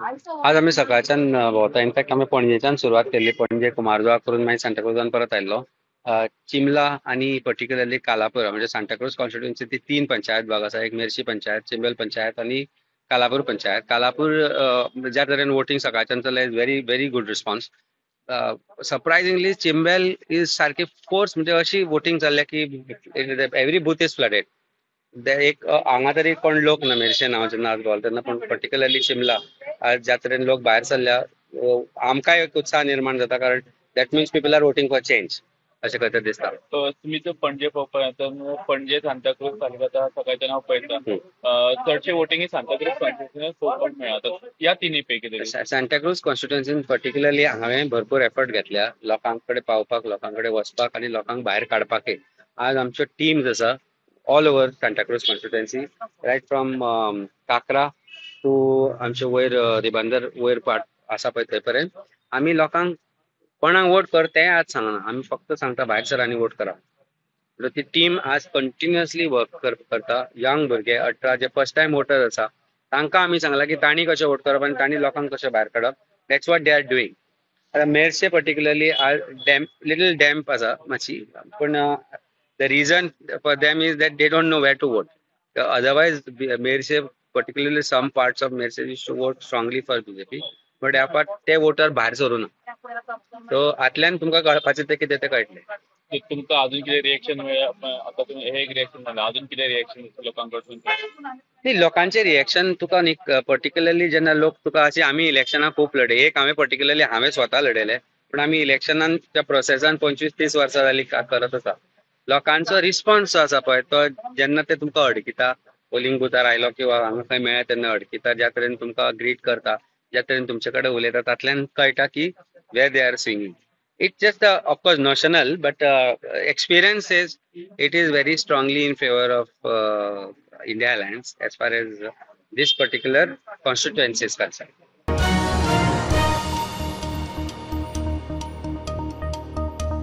आज आमी सकाळच्यान भोंवता. इनफॅक्ट आमी पणजेच्यान सुरवात केल्ली, पणजे कुमारजुवा करून मागीर सांताक्रूजान परत आयल्लो. चिंबला आनी पर्टिक्युलरली कालापूर म्हणजे सांताक्रूज कॉन्स्टिट्युएन्सी ती तीन पंचायत भाग आसा, एक मेरशी पंचायत, चिंबल पंचायत आनी कालापूर पंचायत. कालापूर ज्या तरेन वोटींग सकाळच्यान चल्लें, very very good response. Surprisingly Chimbel is सारकी फोर्स, म्हणजे अशी वोटींग चल्ल्या की एवरी बूथ is flooded. एक हांगा तरी कोण लोक ना मेरशे नांव जेन्ना आज भोंवता तेन्ना, पूण पर्टिक्युलरली चिंबला आज ज्या तरेन लोक भायर सरल्या, आमकांय एक उत्साह निर्माण जाता, कारण that means people are voting for change अशें खंय तरी दिसता. तुमी जर पणजे पळोवपाक येता, पणजे सांताक्रूज तालुका सकाळच्यान हांव पळयता, चडशे वोटींग सांताक्रूज कॉन्स्टिट्युएन्सीन पळोवपाक मेळटा. ह्या तिनूय पैकी तरी सांताक्रूज कॉन्स्टिट्युएन्सीन पर्टिक्युलरली हांवें भरपूर एफर्ट घेतल्या लोकां कडेन पावपाक, लोकां कडेन वचपाक आनी लोकांक भायर काडपाकय. आज आमच्यो टिम्स आसा all over Santacruz constituency, right from Kakra to आमचे वयर रिबांदर वयर पार्ट आसा पळय थंय पर्यंत. आमी लोकांक कोणाक वोट कर तें आज सांगना, आमी फक्त सांगता भायर सर आनी वोट करा. ती टीम आज कंटिन्युअसली वर्क करता. यंग भुरगे 18 जे फर्स्ट टायम वोटर आसा तांकां आमी सांगलां की तांणी कशें वोट करप आनी तांणी लोकांक कशें भायर काडप. That's what they are doing. आतां मेरशे पर्टिक्युलरली डॅम्प, लिटल डॅम्प आसा मातशी, पूण the reason for them is that they don't know where to vote. Otherwise, Merces, particularly some parts of Merces used to vote strongly for BJP, but ह्या पाट ते water भायर सरूं ना. So हातल्यान तुमकां कळपाचें तें कितें तें कळटलें. तुमकां अजून कितें रिएक्शन मेळ्ळें? आतां तुमी हे एक रिएक्शन मेळ्ळें, अजून कितें रिएक्शन लोकां कडसून? न्ही, लोकांचें रिएक्शन तुका न्ही पर्टिक्युलरली जेन्ना लोक तुका अशी आमी इलेक्शनाक खूब लढे, एक हांवें पर्टिक्युलरली हांवें स्वता लढयलें, पूण आमी इलेक्शनान त्या प्रोसेसान 25-30 वर्सां जालीं करत आसा. लोकांचो रिस्पॉन्स जो आसा पळय तो जेन्ना ते तुमकां अडकिता, पोलिंग बुथार आयलो किंवा हांगा खंय मेळ्ळा तेन्ना अडकिता, ज्या तरेन तुमकां ग्रीट करता, ज्या तरेन तुमचे कडेन उलयता, तातल्यान कळटा की where they are swinging. It's just of course notional, but experience is it is very strongly in favour of India Alliance as far as this particular constituency is concern.